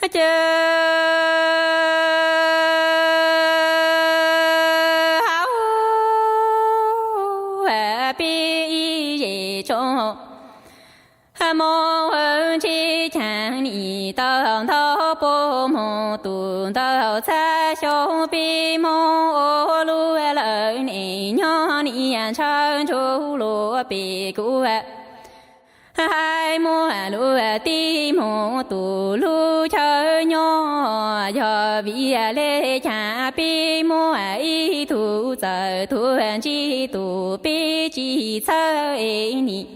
Caw hauv peb ib zej tsoom Hmoob, ntsib cheem nim tau ntau pua mus tus ntau txhab xyoo, peb Hmoob ua lub lawv neej nyob niaj ntshaw ntsug lub pem kuv hais muaj lub tib mus tus lub chaw nyob, yog vim le caag peb muaj ib tug txawm tuag ntsib tus peb tsis txhawj es nim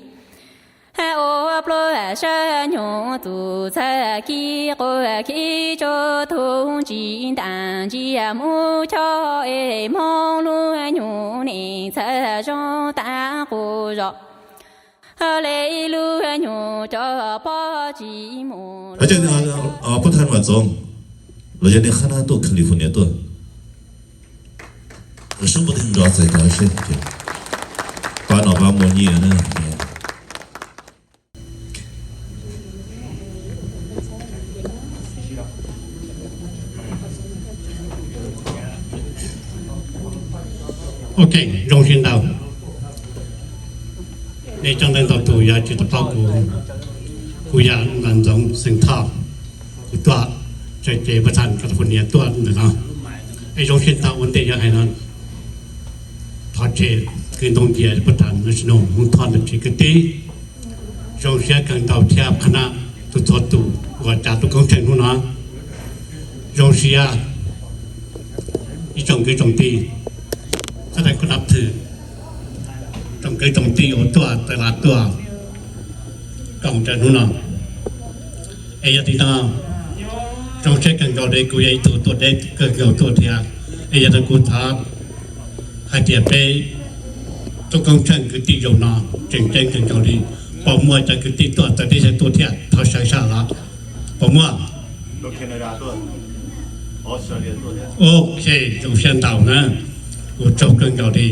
ua pluag sab nyuj tus txhab kib quas kib tsuj tug ntsis ntaam ntsia mus chob es Hmoob lub nyuj neej txhaj zoo tag quas zos le lub nyuj cov pob tsis mus. พระท่านมาทรง เราจะได้ข้าหน้าตัวแคลิฟอร์เนียตัว เราสู้ประเทศเราใส่ตาเช่นเดียว ปาหนอปาโมเนียนะ Ok, zoo siab ntau. Nej coob leej ntau tus yog tsis tau paub kuv, kuv yog Vam Ntxoov Xeem Thoj, kuv tuaj txawv ces Batam, California tuaj ntawm no. Es zoo siab ntau ua ntej yog hais no, thov tseg kwv ntoo cia Batam National Hmoob Thoj ntawm tsev kwv tij. Zoo siab kawg ntau thiab qhov no tus txhua tus uas tsa tus koob tsheej hnub no. Zoo siab ib tsoom kwv tsoom tij, xab dais kuj nab thwm, tsoom kwv tsoom tij uas tuaj tawm laj tuaj koom nrog hnub no. Es yog li no, zoo siab kawg nkaus li, kuv yog ib tug tuaj deb kawg nkaus tuaj thiab. Es yog li kuv thov hais tias peb tus koob tsheej kwv tij zaum no tseem ceeb kawg nkaus li. Puas muaj cov kwv tij tuaj txawv teb chaws tuaj thiab, thov sawv saj los? Puas muaj? Ok, zoo siab ntau na. Ua tsaug kawg nkaus li,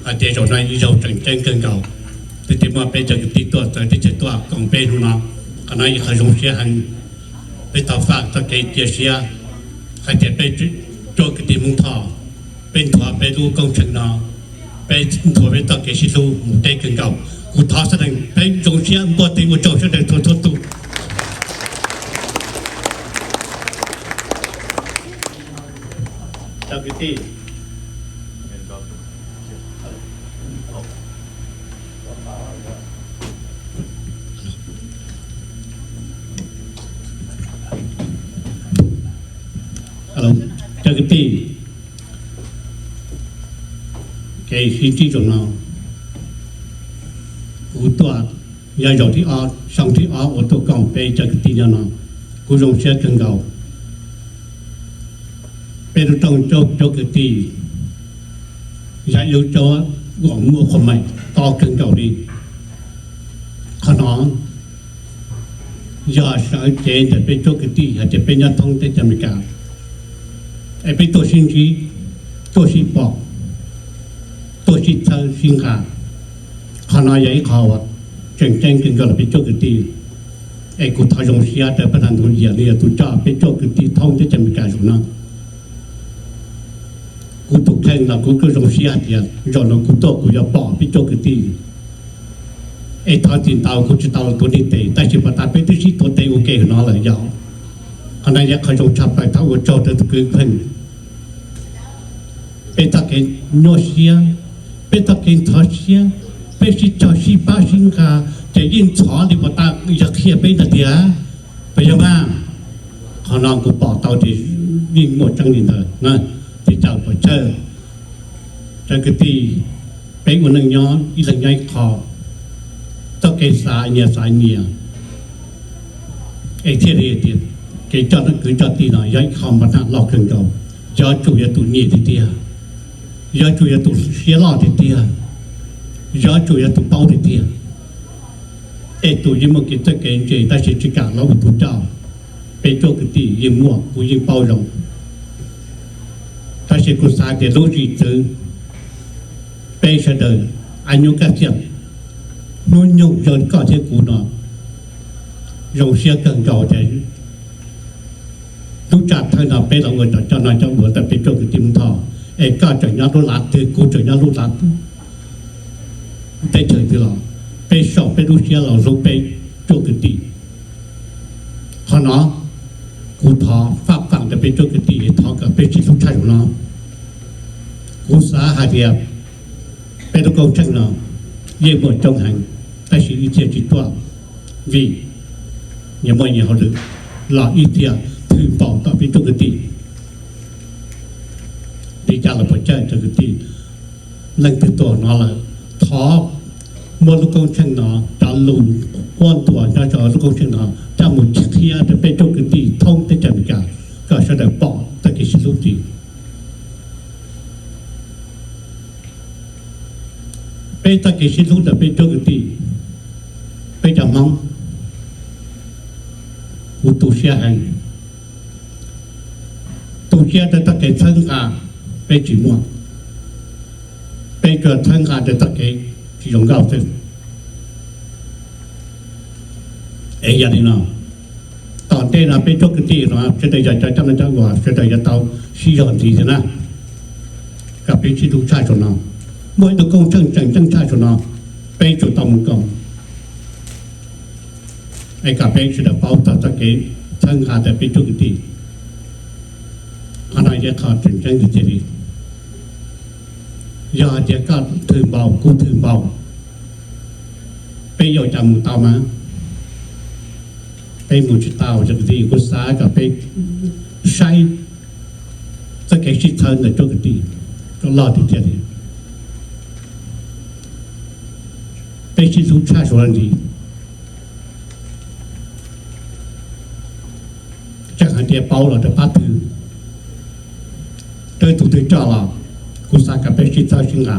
hais tias zaum no ib zaug tseem ceeb kawg nkaus, twb tsis muaj peb cov kwv tij tuaj txawv teb chaws tuaj koom peb hnub no. Qhov no ib qho zoo siab heev. Peb tau faj txoj kev cia siab hais tias peb cuab kwv tij Hmoob Thoj, peb nthuav peb lub koob tsheej no, peb nthuav peb txoj kev sib hlub mus deb kawg nkaus. Kuv thov sawv daws peb zoo siab npuaj teg ua tsaug sawv daws txhua txhua tus. Cov kwv tij, cov kwv tij, kev sib ntsib zaum no, kuv tuaj yog zaum thib ob, xyoo thib ob uas tuaj koom peb cov kwv tij nyob no, kuv zoo siab kawg nkaus. Peb lub rooj cuab kwv tij yog ib lub cuab uas muaj qhov meem tob kawg nkaus li. Qhov no yog sawv cev ntawm peb cuab kwv tij hais tias peb nyob thoob teb chaws Amelikas, es peb tuaj sib ntsib, tuaj sib pom, tuaj sib txhawb sib nqa. Qhov no yog ib qho tseem ceeb kawg nkaus rau peb cuab kwv tij. Es kuv thov zoo siab rau pab thab ntawd, yog nws yog tus coj peb cuab kwv tij thoob teb chaws Amelikas zaum no. Kuv tus kheej los kuv kuj zoo siab hais tias zaum no kuv tuaj kuv yuav pom peb cuab kwv tij. Es thov txim ntau kuv tsis tau los tuav nej tes, tab sis pom tas peb twb sib tuav tes ua ke no lawm yog. Qhov no yog qhov zoo tshaj plaws, thov ua tsaug rau tus kwv pheej. Peb txoj kev nyuaj siab, peb txoj kev ntxhov siab, peb sib cog sib pab sib nqa, ces yeej ntxhov li pom tas yog qhia peb ntag tiag. Puas yog mas? Qhov no kuv pom tau tias yeej muaj tseeb li ntawd na, ces caw pov thawj. Cov kwv tij, peb ua neej nyob ib leeg nyob ib qho, txoj kev xav nyias xav nyias, es thiaj li tias kev coj kwv coj tij no yog ib qho npau taws loj kawg nkaus. Yuav tsum yog tus nyiam tiag tiag, yuav tsum yog tus siab loj tiag tiag, yuav tsum yog tus paub tiag tiag, es tus yeej muaj kev txawj kev ntse tab sis tsis kam los ua tus coj. Peb cuab kwv tij yeej muaj, kuv yeej paub zoo. Tab sis kuv xav tias lub zim txwv, peb sawv daws, a nyuj kaj xiam, hnub nyoog zoo li koj thiab kuv no, zoo siab kawg nkaus tias Lub tsam thawj no peb los ua cov coj noj coj ua ntawm peb tsoom kwv tij Hmoob Thoj, es koj tseem nyob lub lav twg, kuv tseem nyob lub lav teb chaws twg los peb sau peb lub siab los hlub peb tsoom kwv tij. Qhov no kuv thov faj fam rau peb tsoom kwv tij, thov kom peb sib hlub tshaj saum no. Kuv xav hais tias peb lub koob tsheej no yeej muaj coob heev, tab sis ib txhia tsis tuaj vim nyias muaj nyias hauj lwm, los ib txhia thwm npaum tom peb tsoom kwv tij. Li cas los puas cawj cov kwv tij, leej twg tuaj no lawm, thov muab lub koob tsheej no, cov lus quab ntuas nyob rau lub koob tsheej no coj mus qhia rau peb tsoom kwv tij thoob teb chaws Amelikas kom sawv daws pom txoj kev sib hlub tid. Peb txoj kev sib hlub ntawm peb tsoom kwv tij, peb cov Hmoob, kuv tu siab heev. Tu siab rau txoj kev txhawb nqa peb tsis muaj, peb tsuas txhawb nqa rau txoj kev tsis zoo nkauj xwb. Es yog li no, tom ntej no peb tsoom kwv tij no sawv daws yog cov coj noj coj ua, sawv daws yuav tau sib zog ntxiv thiab na, kom peb sib hlub tshaj saum no. Muaj ib tug koob tsheej tseem ceeb tshaj saum no, peb tsum tau mus koom, es kom peb sawv daws paub txog txoj kev txhawb nqa ntawm peb tsoom kwv tij. Qhov no yog qhov tseem ceeb tiag tiag li. Yog hais tias koj thwm npaum, kuv thwm npaum, peb yuav ua cas mus tau mas? Peb mus tsis tau. Cov kwv tij, kuv xav kom peb saib txoj kev sib txhawb ntawm tsoom kwv tij kom loj tiag tiag li. Peb sib hlub tshaj saum no ntxiv. Tseem hais tias paub los rau pab twg, rau tus twg coj los, kuv xav kom peb sib txhawb sib nqa,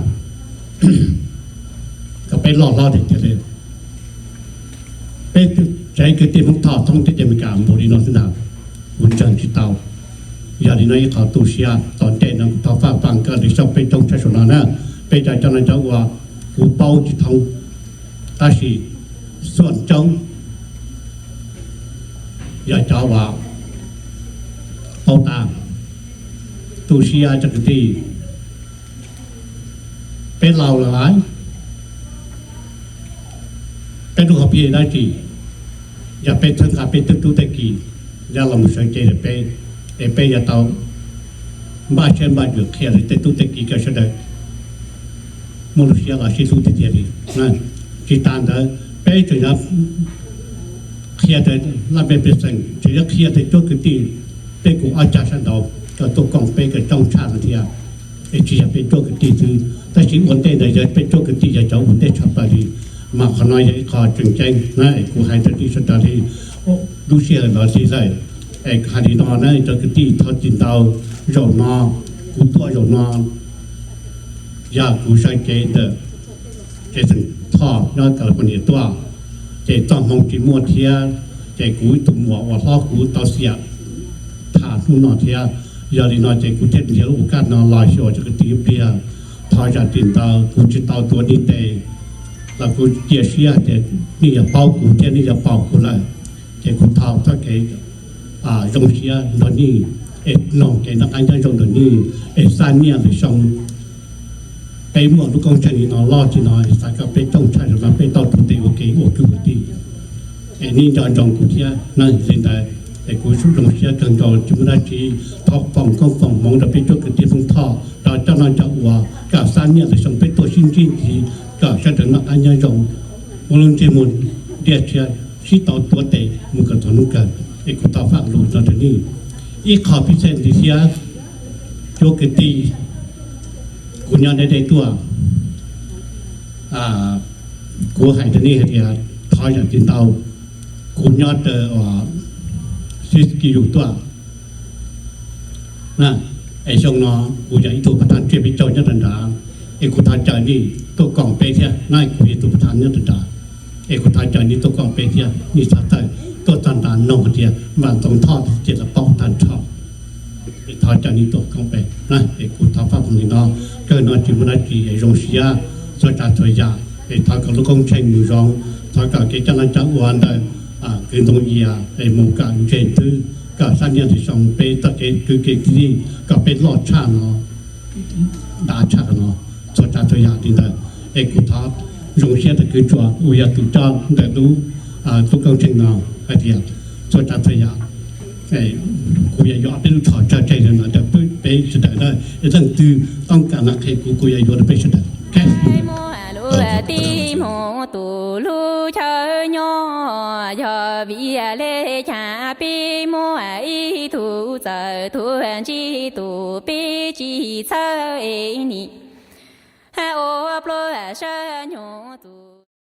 kom peb loj hlob tiag tiag li. Peb tsev kwv tij Hmoob Thoj thoob teb chaws Amelikas mus li no xwb ntag, kuv ntseeg tsis tau. Yog li no ib qho tu siab, tom ntej no kuv thov faj fam koj li xyoo peb coob tshaj saum no na, peb cov coj noj coj ua kuv paub tsis thoob, tab sis xuam coob yog cov uas paub tas. Tu siab cov kwv tij, peb laus lawm lauj, peb lub hauv phi dab tsi, yog peb txhawb nqa peb tej tub tej ki, yog los mus sawv cev rau peb, es peb yuav tau npaj siab npaj ntsws qhia rau tej tub tej ki kom sawv daws muaj lub siab los sib hlub tiag tiag li. Tsis tas ntawd peb tseem yuav qhia rau laj mej pej xeem, tseem yuav qhia rau tsoom kwv tij, peb kuv ob cag sab nraud kom tuaj koom peb kom coob tshaj no thiab. Es tsis yog peb tsoom kwv tij xwb, tab sis ua ntej ntawd yog peb tsoom kwv tij yog cov ua ntej tshaj plaws li, mas qhov no yog ib qho tseem ceeb na. Es kuv hais rau nej sawv daws li, lub sij hawm los lig lawm, es hais li no na cov kwv tij, thov txim ntau. Zaum no kuv tuaj zaum no yog kuv sawv cev ntawm tsev xeem Thoj nyob California tuaj, ces txoj hmoo tsis muaj thiab, ces kuv ib tug muam uas hlob kuv tau xiam tham hnub no thiab. Yog li no ces kuv thiaj nrhiav lub ua kaj no los xyuas cov kwv tij ib pliag. Thov zam txim ntau, kuv tsis tau tuav nej tes, los kuv cia siab hais tias nej yuav paub kuv thiab nej yuav pom kuv lawm. Ces kuv thov txoj kev zoo siab nrog nej, es mloog kev noj qab nyob zoo nrog nej, es xab niaj lwm xyoo peb muaj lub koob tsheej li no loj tsis no, xav kom peb coob tshaj no peb tau tuav tes ua ke ua kwv ua tij. Es nej nco ntsoov kuv thiab na. Li ntawd es kuv zoo siab kawg nkaus, tsis muaj dab tsi, thov foom koob foom hmoov rau peb tsoom kwv tij Hmoob Thoj, rau coj noj coj ua, kom xab niaj lwm xyoo peb tuaj sib ntsib ntxiv kom sawv daws noj qab nyob zoo, ua lub ntsej muag ntiaj txiag, sib tau tuav tes mus kom txog hnub kawg. Es kuv thov faj lus no rau nej ib qho pib xej ntxiv thiab, cov kwv tij, kuv nyob deb deb tuaj, kuv hais rau nej hais tias thov zam txim ntau. Kuv nyob rau Siskiyou tuaj, es xyoo no kuv yog ib tug pas thas tsiaj peb caug nyob rau nrad, es kuv thov caw nej tuaj koom peb thiab na. Kuv yog ib tug pas thas nyob rau nrad, es kuv thov caw nej tuaj koom peb thiab. Nej txhob tawm, tuaj txog nrad noog hais tias Vam Ntxoov Thoj ces lawv paub tag nrho. Es thov caw nej tuaj koom peb na. Es kuv thov faj foom li no, kawg no tsis muaj dab tsi, es zoo siab txhua tsav txhua yam, es thov kom lub koob tsheej mus zoo, thov kom kev coj noj coj ua ntawm kwv Ntxoov Yias es mus kom ntse nthwv, kom sab nyiaj nti zoo peb txoj kev kwv kev tij kom peb loj tshaj no, dav tshaj no, txhua tsav txhua yam li ntawd. Es kuv thov zoo siab rau kwv Tsuas uas yog tus coj ntawm lub, tub koob tsheej no hais tias txhua tsav txhua yam kuv yuav yuav peb lub tsho tsawg tseg no rau peb sawv daws na, es leej twg toob kas no qhia kuv, kuv yuav yuav rau peb sawv daws. Peb muaj lub tij mus tus lub chaw nyob, yog vim le cas peb muaj ib tug txawm tuag ntsib tus peb tsis txhawj es nim ua pluag sab nyoog